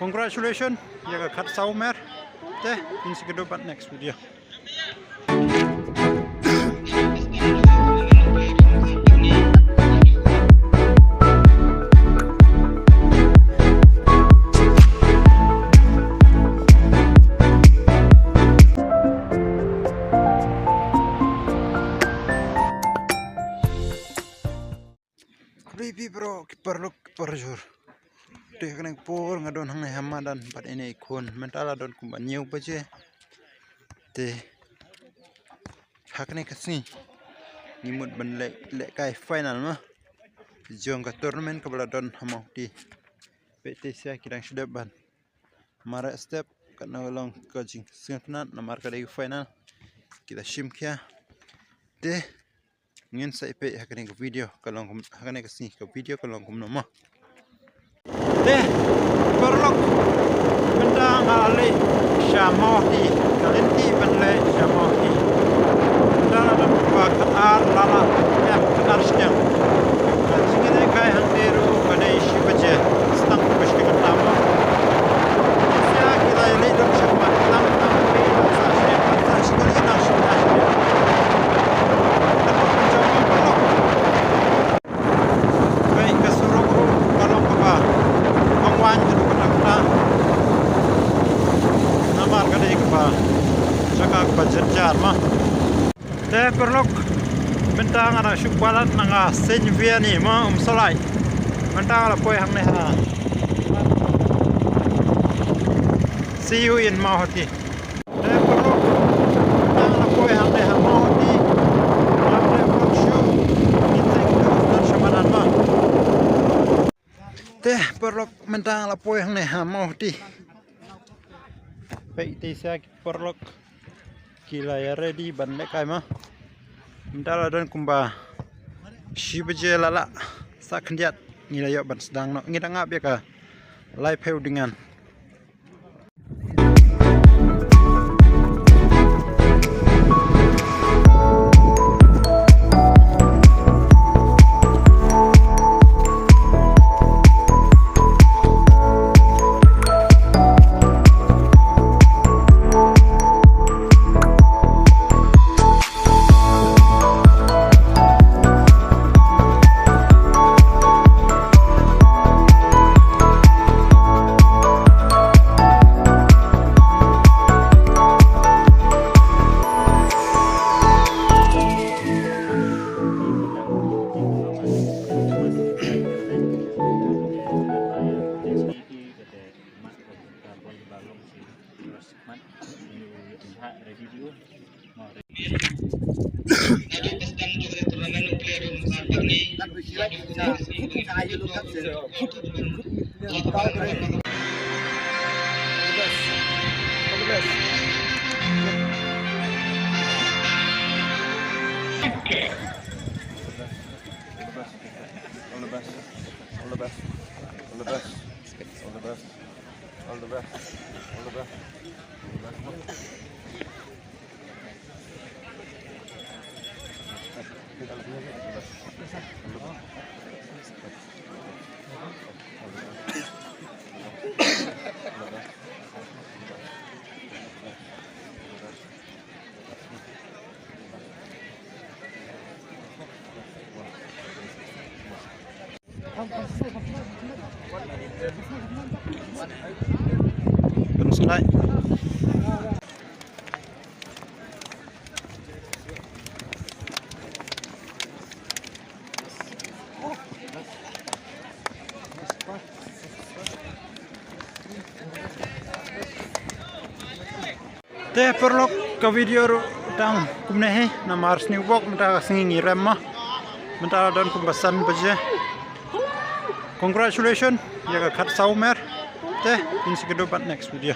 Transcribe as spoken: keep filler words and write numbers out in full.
Congratulations ïa ka khatsaw mer. Te ngin sa ïakynduh pat next video. Khublei phi bro, ki paralok ki parajor. Te ha kane ka por nga don hangne ha madan bad ine i khun, mynta la don kumba hynñiew baje. Te ha kane ka sngi ngi mut ban leh, lehkai final ma jong ka tournament kaba la don ha Mawhati. Peit te sha ki dang shu dep ban mareh step, katno ka long ka jingsngewtynnat namar ka dei ka final. Ki la shim khia. Te ngin sa ïa peit ha kane ka video ka long kum, ha kane ka sngi ka video ka long kumno mo. Te paralok, mynta nga la leit sha Mawhati, ka lynti ban leit sha Mawhati. Mynta la dang kumba khatar lala, em, khatar shiteng. Ka jingïalehkai hangne ruh ka dei shi baje, stang kaba shi kynta mo. Sha ki la ïaleit dong sha khmat, tang tang phi, sa shi, sa shi kali na shi na shi. Peit ka surok ruh ka long kaba bang wan ka dei kata kata. Namar ka dei kaba jaka kaba jynjar ma. Te paralok, mynta nga dang shu palat na nga Saint Vianney ma Umsolai. Mynta nga la poi hangne ha. See you in Mawhati. Te paralok, mynta nga la poi hangne ha Mawhati. Nga la poi shu. Ngin sa ïakynduh shaman ma. Te paralok, mynta nga la poi hangne ha Mawhati. Peit te sha ki paralok ki la ïa ready ban lehkai ma. Mynta la don kumba shi baje lala, sa khyndiat ngi la ïoh ban sdang noh, ngi dang ap ïa ka laiphew dyngan. All the best. All the best. All the best. All the best. All the best. All the best. All the best. Te paralok, ka video ruh tang kumne hi, namar sniewbok mynta ka sngi ngi rem ma. Mynta la don kumba san baje. Congratulations ïa ka khatsaw mer. Te ngin sa ïakynduh pat next video.